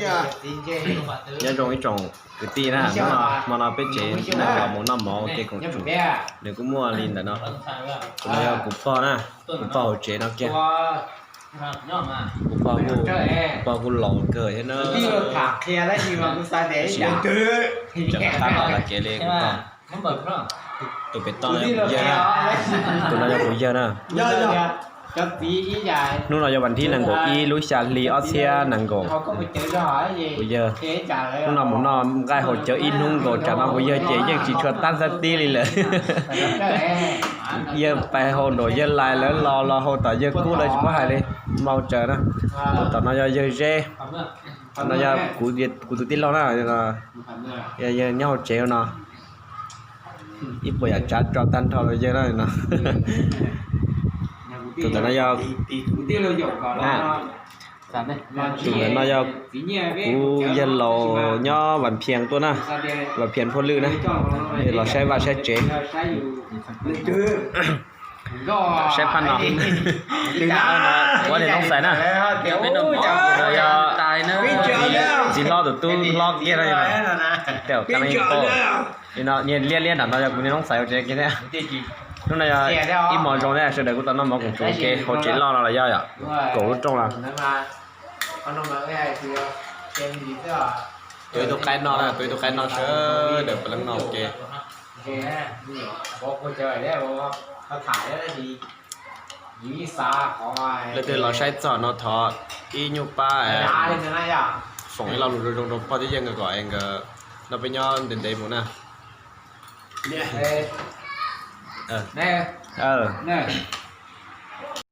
Nyob zoo ib tsoom kwv tij na, hmo no peb tsev neeg los mus noj mov ua ke koom tsuas, nws kuj muaj li ntawm no. Tus no yog kuv pog na, kuv pog hauv tsev no kiag. Kuv pog kuj, kuv pog kuj laus kawg thiab na. Tseem qab los kev li kuv pog. Tus pem toj no yog kuv yawg na, tus no yog kuv yawg na. Hnub no yog vas thib nees nkaum ib lub xya hli ob txhiab nees nkaum. Kuv yawg, hnub no mus noj nqaij haus cawv ib hnub nkaus, tsam no kuv yawg ces yeej tsis tshua tab xab tib li lawm. Yawg pais haus nraum yawg lais lawv los, los haus tom yawg kub lawv tsis paub hais li. Mau tsaws na. Tus tom no yog yawg Zeb, no yog kuv tus tij laug na, yawg nyob hauv tsev no. Ib puas yam tsav tso tag nrho rau yawg na no. Tus ntawm no yog, tus ntawm no yog kuv yawg laus nyob Vas Phias tuaj na, Vas Phias Phaj Lwj na, los saib vaj saib tsev. Saib phaj no, ua niam noob xais na, yog txiv hlob tus tub hlob kiag na. Tej ka li poj, nyias liab liab nram no yog kuv niam noob xais hauv tsev kiag thiab. Hnub no yog ib hmo zoo thiab, sawv daws kuj tau noj mov koom tsuas ua ke hauv tsev loj no los yog yom, kaum lub rooj los. Tua ib tug qaib noj na, tua ib tug qaib noj sawv daws puav leej noj ua ke. Leej twg los saib txog no thov ib nyuj pab foom ib lo lus zoo zoo rau pog thiab yawg nkawd kom nkawd nrog peb nyob ntev ntev mus na.